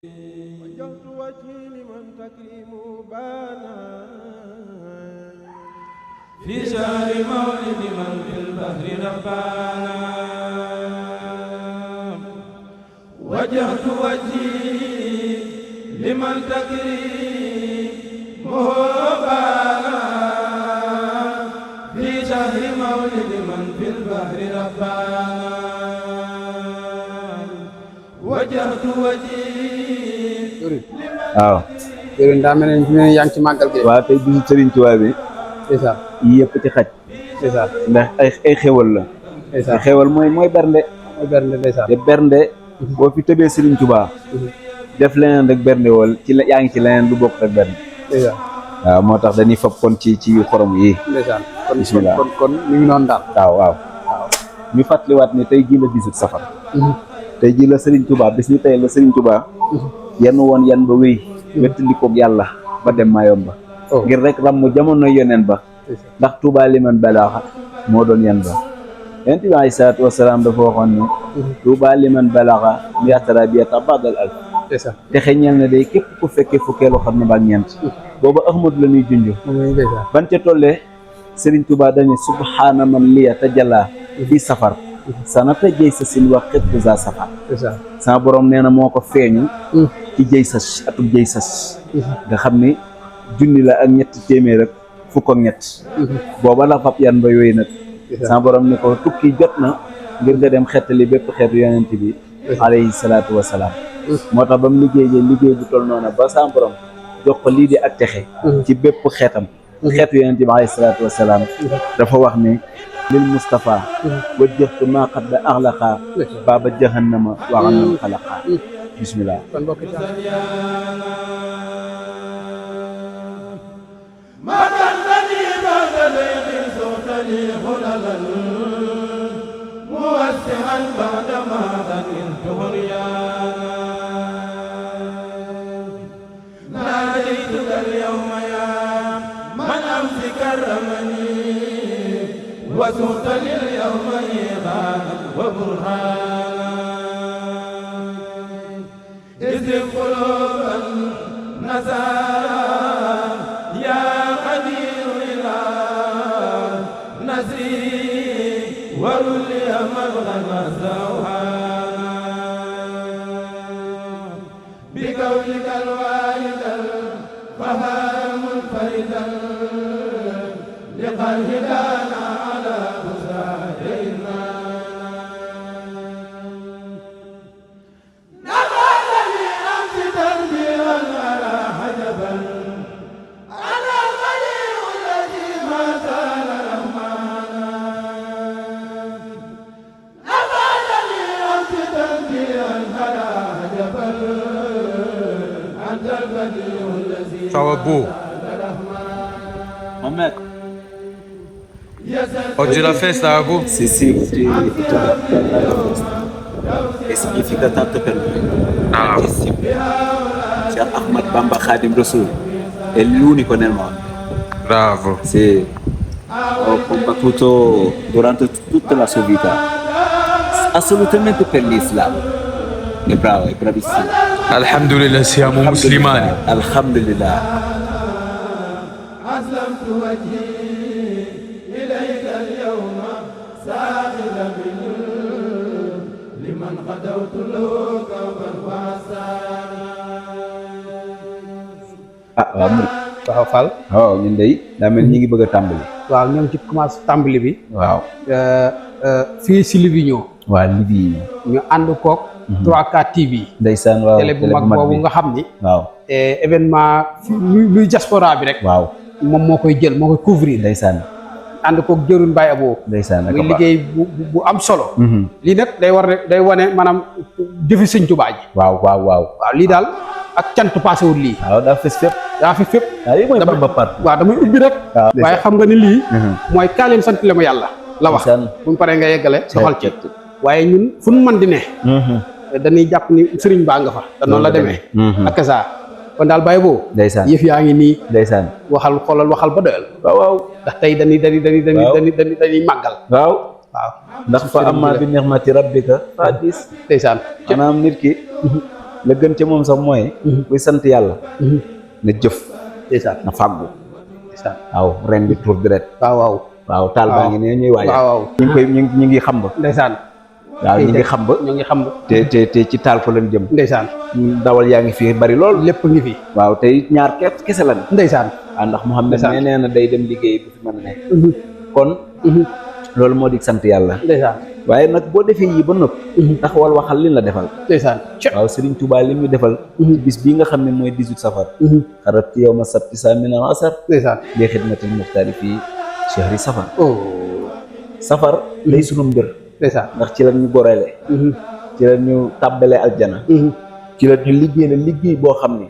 وجهت وجهي لمن تكريم بانا في شهر مولد من في البحر ربانا وجهت وجهي لمن تكريم بانا في شهر مولد من في البحر ربانا وجهت وجهي waaw jërëjëf daa mel ne yaa ngi ci màggal gi. waaw tey bisu Serigne Touba bi c'est ça yii yëpp ci xaj c'est ça ndax ay xéwal la c'est ça ay xéwal mooy bernde mooy bernde ndeysaan. te bernde boo fi tëbee Serigne Touba def leneen rek bernde wol ci la yaa ngi ci leneen lu bokk rek bernde c'est ça waaw moo tax dañuy fab kon ci xorom yi ndeysaan. bismillah kon ñu ngi noonu daal. waaw ñu fàttaliwaat ne tey jii la bisu safar tey jii la Serigne Touba bis ni tey la Serigne Touba yenn woon yan ba wéy wettandikoog yàlla ba dem Mayomba ngir rek ràmm jamono yeneen ba ndax Touba liman balaaxa moo doon yan ba yonent bi alayhi salaatu wasalaam dafa waxoon ne Touba liman balaaxa mu yàttara bi yata badal alf c'est ça te xeñeel na day képp ku fekkee fukkeelu xam ne baak ñeent booba Ahmadu la ñuy junj ban ca tollee Serigne Touba dañu subhaana man liya tajalla fi safar sanata jëy sa sin wax xet za safar c'est ça sama borom nee na moo ko feeñu ci jëy sas atum jëy sas nga xam ni junni la ak ñetti téeméer ak fukk ak ñett booba la fab yan ba yooyu nag sama borom ni ko tukki jot na ngir nga dem xettali bépp xeetu yonent bi alayhi salaatu wasalaam moo tax ba mu liggéey bu toll noonu ba sama borom jox ko lii di ak texe ci bépp xeetam xeetu yonent bi alayhi salaatu wasalaam dafa wax ni lil Mustafa wajjahtu maa qad axlaqa baaba jahannama wa anam xalaqa bismillah kon mbokk yi ما كنني بعد ليل صوتني خللا موسعا بعد ما ذكرت هريانا ناديتك اليوم يا من أمس كرمني وسوت لليوم إيغانا وبرهانا إذ قلوب النسارى يا قدير إلى نسري ورلي مبغى مسوحانا بقولك الوالد القهار منفردا لقلب دانا على مساعدنا نقلني أمس تنبيها على حجبا أنا الغني الذي ما زال رحمانا نقلني أمس تنبيها على حجبا أنت الغني الذي Ciao Mamek oggi è la festa Abu? sì e significa tanto per me tantissimo Cheikh Ahmad Bamba Khadim Rasoul è l'unico nel mondo Bravo. sì ho combattuto durante tutta la sua vita assolutamente per l'Islam è bravo, è bravissimo Alhamdulillah siamo muslimani. alhamdulillah أسلمت وجهي إليك اليوم ساخلا لمن غدوت له كوبا وعسانا waaw Mouride waaw Fall. waaw ñun day daa mel ñi ngi bëgg a tàmbali waaw ñoo ngi ci commencé tàmbali bi. waaw fii si Livigno. waa Libi ñu ànd koog. 3K TV. ndeysaan waaw télé bu mag boobu nga xam ni. waaw événement luy diaspora bi rek. waaw moom moo koy jël moo koy couvrir. ndeysaan ànd koog jëruñ Baye Abo. ndeysaan muy liggéey bu am solo. lii nag day wane maanaam jëfi Sëñ Tuubaa ji. waaw waaw lii daal ak cant paasewul lii. waaw daa fes fépp daa fi fépp. waaw lii mooy Bamba part waaw damay ubbi rek. waaye xam nga ni lii. mooy kaa leen sant le ma yàlla. la wax ndeysaan. bu ñu paree nga yeggale doxal ci. waaye ñun fu nu mën di ne. dañuy jàpp ni sëriñ baa nga fa. te noonu la demee. ak saa kon daal Baye Abo. ndeysaan yëf yaa ngi nii. ndeysaan xoolal waxal ba doyal. waaw ndax tey dañuy màggal. waaw waaw ndax fa amma bi ni'mati rabbika fa hadis ndeysaan maanaam nit ki la gën ca moom sax mooy buy sant yàlla na jëf ndeysaan na fàggu ndeysaan waaw ren bi tur deret waaw waaw taal baa ngi ne ñuy waaj waaw ñu ngi koy ñu ngi xam ba ndeysaan waaw ñu ngi xam ba ñu ngi xam ba te ci taal ko lañ jëm ndeysaan dawal yaa ngi fi bari lool lépp ngi fi waaw te it ñaar kese lan ndeysaan waaw ndax Mouhamed ndeysaan nee na day dem liggéey bu fi mën a nekk kon loolu moo di sant yàlla ndeysaan waaye nag boo defee yii ba noppi taxawal waxal li la defal ndeysaan waaw Serigne Touba li ñu defal ci bis bii nga xam ne mooy 18 safar xarat yow ma sabti sa mina asar ndeysaan li xidmatil muxtaari fii chahri safar oh safar day sunu mbir ndeysaan ndax ci la ñu gorele ci la ñu tàbbale aljana ci la ñu liggéey boo xam ne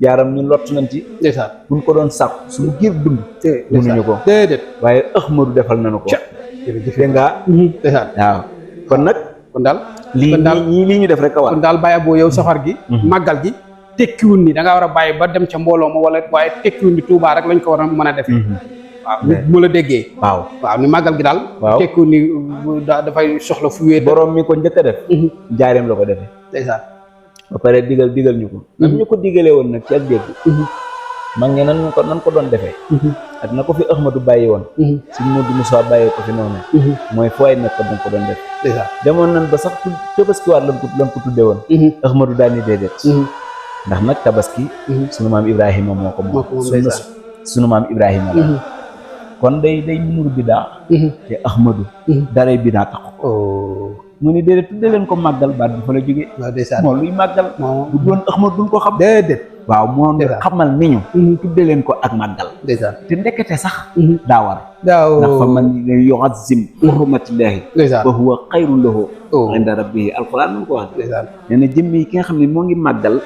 jaaram ñu lott nañ ci ndeysaan buñ ko doon sàkku suñu giir dund mënuñu ko déedéet waaye Ahmadu defal nañu ko dégg nga ndeysaan waaw kon nag kon daal lii ñu def rek a war kon daal bàyyi boo yow safar gi màggal gi tekkiwul ni da ngaa war a bàyyi ba dem ca mbooloo ma wala waaye tekkiwul ni Touba rek lañ ko war a mën a defee waaw mu la déggee waaw ni màggal gi daal tekkiwul ni dafay soxla fu wéet borom mi ko njëkk a def jaareem la ko defee ndeysaan ba pare digal ñu ko nam ñu ko digalee woon nag ci ak dégg mag ñi nan ko doon defee ak na ko fi Ahmadu bàyyi woon suñ Modou Moussa bàyyi ko fi noonu mooy fooy nekk danga ko doon def demoon nañ ba sax tabaskiwaat lan ko tuddee woon Ahmadu daal ni déedéet ndax nag tabaski sunu maam Ibrahima moo ko moom sunu maam Ibrahima la kon day nuru bidaa te Ahmadu daray bidaa tax ko mu ni déedéet tudde leen ko màggal baat bi fa la jógee moo luy màggal bu doon Ahmadu duñ ko xam déedéet waaw moo xamal ni ñu tudde leen ko ak màggal te ndekete sax daa war ndax fa man yu'azzim hurmatillahi fa huwa xayrun lahu inda rabbihi alquran nu ko wax nee na jëmmi ki nga xam ne moo ngi màggal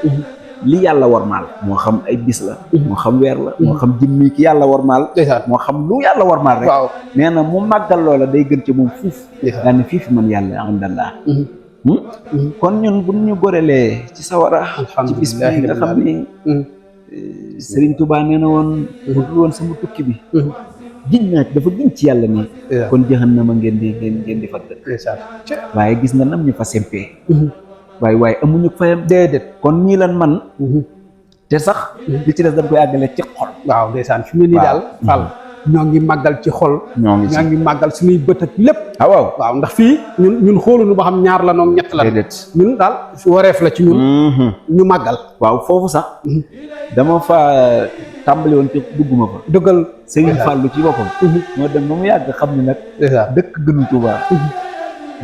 li yàlla warmaal moo xam ay bis la moo xam weer la moo xam jëmmi ki yàlla warmaal moo xam lu yàlla warmaal rek nee na mu màggal loola day gën ci moom fuuf daa ne fii fi man yàlla indallah kon ñun bu ñu gorelee ci sawara ci bis bi nga xam ne Serigne Touba nee na woon bu dul woon sama tukki bi giñ naa dafa giñ ci yàlla nii kon jahannama ngeen di fagg waaye gis nga nam ñu fa sempee waaye amuñu fayam déedéet kon nii lan man te sax li ci des dañ koy àggale ci xol waaw ndeysaan fi mu ne nii daal Fall ñoo ngi màggal ci xol ñoo ngi màggal suñuy bët ak lépp waaw ndax fii ñun xooluñu ba xam ñaar la noonu ñett la ñun daal wareef la ci ñun ñu màggal waaw foofu sax dama fa tàmbali woon te dugguma fa dëggal Sëriñ Fallu ci boppam moo dem ba mu yàgg xam ne nag dëkk gënu Tuubaa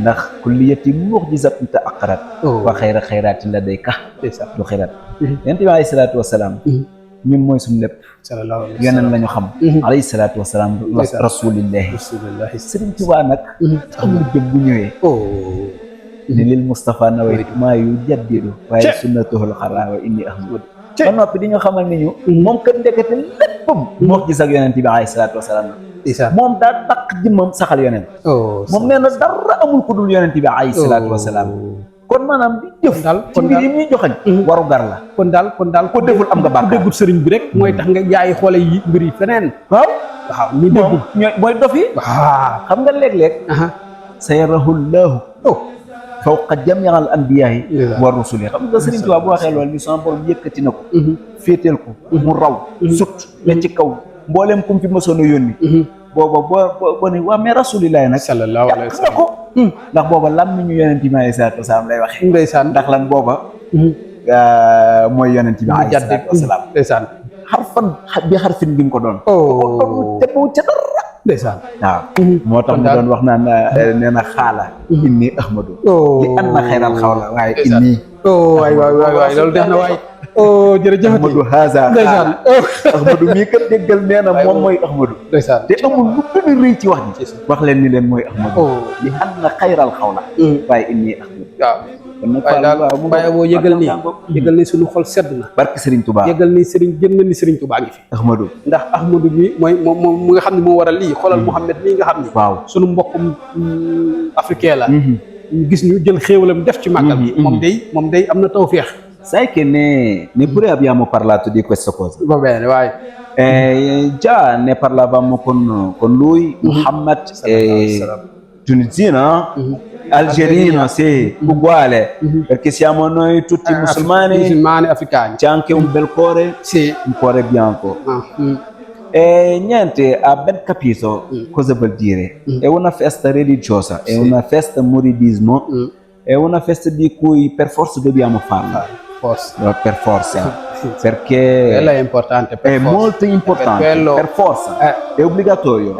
ndax kulliyati mu'jizatun ta'aqqarat wa xayra xayraatin ladayka du xayraat yonent bi alayhi salaatu wasalaam ñun mooy suñu lépp yeneen la ñu xam alayhi salaatu wasalaam rasulillahi Sëriñ Tuubaa nag amul jëm bu ñëwee ni lil Mustafa nawaytu maa yu jaddidu waaye sunnatuhul xaraa wa inni ahmad ba noppi di ñu xamal ni ñu moom kat ndekete léppam mu'jiza ak yonent bi alayhi salaatu wasalaam moom daa daq jëmmam saxal yonent moom nee na dara amul ku dul yonent bi alayhi salaatu wasalaam kon maanaam di jëf daal ci mbir yi muy joxañ waru gar la kon daal ko deful am nga bàkkaar déggul sëriñ bi rek mooy tax nga yaay xoole yi mbir yi feneen waaw ñu déggul mooy dof yi xam nga léeg-léeg sayarahullahu fawqa jami'al anbiya'i wa rusuli xam nga Sëriñ Tuubaa bu waxee loolu ni sama borom yëkkati na ko féeteel ko mu raw sut ne ci kaw mbooleem kum fi mësoon a yónni booba boo ne waa mais rasulillahi nag sallallahu alayhi wa sallam ko ndax booba lam mi ñu yonent bi alayhi salaatu wasalaam lay waxee ndeysaan ndax lan booba mooy yonent bi alayhi salaatu wasalaam ndeysaan xarfan bi xarfin bi nga ko doon te bu ca dara ndeysaan waaw moo tax mu doon wax naan nee na xaala inni ahmadu li an na xayral xawla waaye inni waay loolu def na waay jërëjëf ahmadu haza xaala ahmadu mii kat déggal nee na moom mooy ahmadu ndeysaan te amul lu gën a rëy ci wax ji wax leen ni leen mooy ahmadu li an na xayral xawla waaye inni ahmadu waaw kon nag Baye boo yëgal ni suñu xol sedd na barke Serigne Touba yëgal ni Serigne Touba ngi fi Ahmadou ndax Ahmadou bi mooy moom mu nga xam ne moo waral lii xoolal Mouhamed mii nga xam ne waaw suñu mbokkum africain la gis ñu jël xéewalam def ci màggal gi moom day am na tawfeex sai che ne pure abbiamo parlato di questa cosa va bene vai già ne parlavamo con lui Muhammad tunisino algerino, sì, uguale, perché siamo noi tutti musulmani africani. C'è anche un bel cuore, Sì. un cuore bianco. Ah, E niente, ha ben capito cosa vuol dire. È una festa religiosa, è una festa muridismo, è una festa di cui per forza dobbiamo farla. Forse. Per forza. Sì. Perché Quello è importante. è molto importante, per forza, è obbligatorio.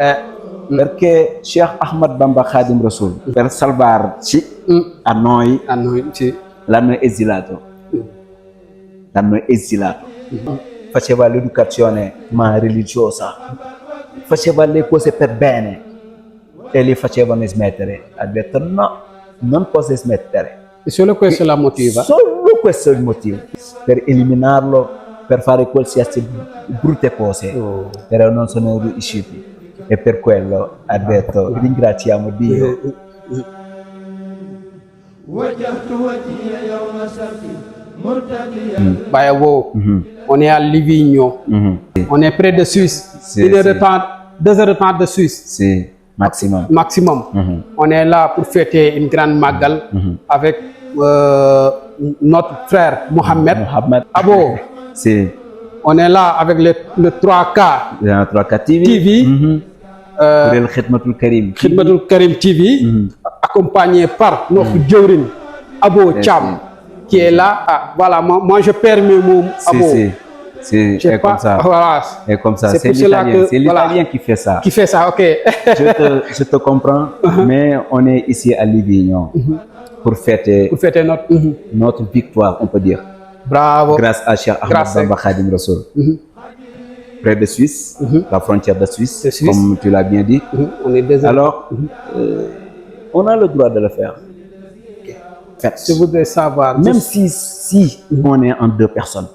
Perché Sheikh Ahmad Bamba Khadim Rasoul, per salvarci, a noi sì. l'hanno esilato. Faceva l'educazione ma religiosa, faceva le cose per bene e li facevano smettere. Ha detto no, non posso smettere. E solo questo la motiva? Solo questo è il motivo, per eliminarlo, per fare qualsiasi brutte cose, però non sono riusciti e per quello ha detto ringraziamo Dio. Bayabo, on est à Livigno, on est près de Suisse, 2 heures de temps de Suisse. C'est maximum. On est là pour fêter une grande Magal avec notre frère Mohamed Abo. On est là avec le 3K TV. Pour Khidmatul Karim TV, accompagné par notre Djourin Abo Cham, qui est là. Ah, voilà, moi je perds mes mots Abo. C'est comme ça. Voilà. Et comme ça, c'est l'Italien qui fait ça. Qui fait ça, ok. Je te comprends, mais on est ici à Livigno pour fêter notre victoire, on peut dire. Bravo. Grâce à Cheikh Ahmad Bamba Khadim Rassoul. Près de Suisse, la frontière de Suisse, comme tu l'as bien dit. On est alors, on a le droit de le faire. Je voudrais savoir. Même si on est en 2 personnes,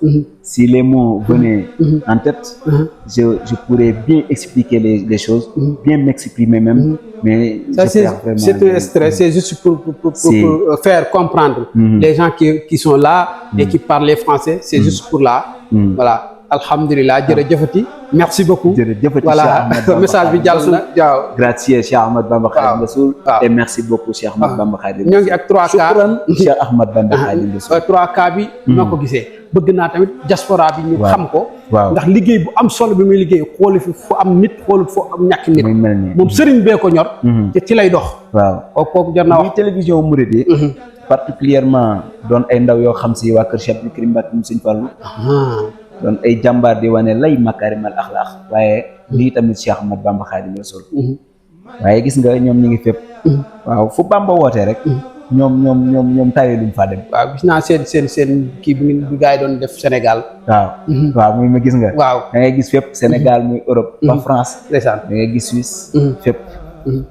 si les mots venaient en tête, je pourrais bien expliquer les choses, bien m'exprimer même. Mais c'est un stress, c'est juste pour faire comprendre les gens qui sont là et qui parlent français, c'est juste pour là. Voilà. Alhamdulillah, merci beaucoup. Voilà, message bi jall na. Grazie Cheikh Ahmad Bamba Khadim Rassoul et merci beaucoup Cheikh Ahmad Bamba Khadim. Ñoo ngi ak 3K Cheikh Ahmad Bamba Khadim Rassoul. 3K bi noko gisé. Bëgg naa tamit diaspora bi ñu xam ko. Ndax liggéey bu am solo bi muy liggéey xool fi fu am nit xool fu am ñàkk nit. Moom sëriñ bee ko ñor. te ci lay dox. Waaw kooku jar naa wax. télévision Mouride particulièrement doon ay ndaw yoo xam si waa kër Cheikh Abdou Karim Mbacké mu Sëriñ Fallu. doon ay jàmbaar di wane lay makarimal axlaax waaye lii tamit Cheikh Ahmad Bamba Khadim Rassoul waaye gis nga ñoom ñi ngi fépp waaw fu Bamba wootee rek ñoom tawee luñ fa dem. waaw gis naa seen kii bi gars yi doon def Sénégal. waaw muy ma gis nga. waaw da ngay gis fépp Sénégal muy Europe. ba France. ndeysaan da ngay gis Suisse. fépp.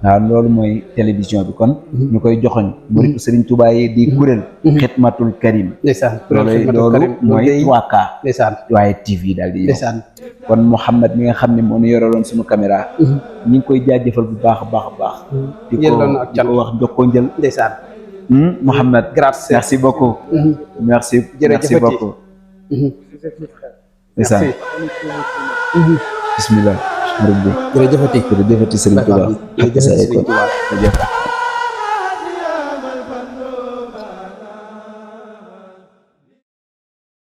waaw loolu mooy télévision bi kon. ñu koy joxoñ muritu Serigne Touba yi di kuréel. Khidmatul Karim. ndeysaan loolu mooy 3K. ndeysaan waaye TV daal di ndeysaan kon Mouhamed mi nga xam ne moo ñu yoraloon suñu caméra. ñu ngi koy jaajëfal bu baax a baax. di ko wax jox ko njël. ndeysaan Mouhamed. grâce merci beaucoup. merci beaucoup. ndeysaan. bismillah. jërëjëfati Serigne Touba.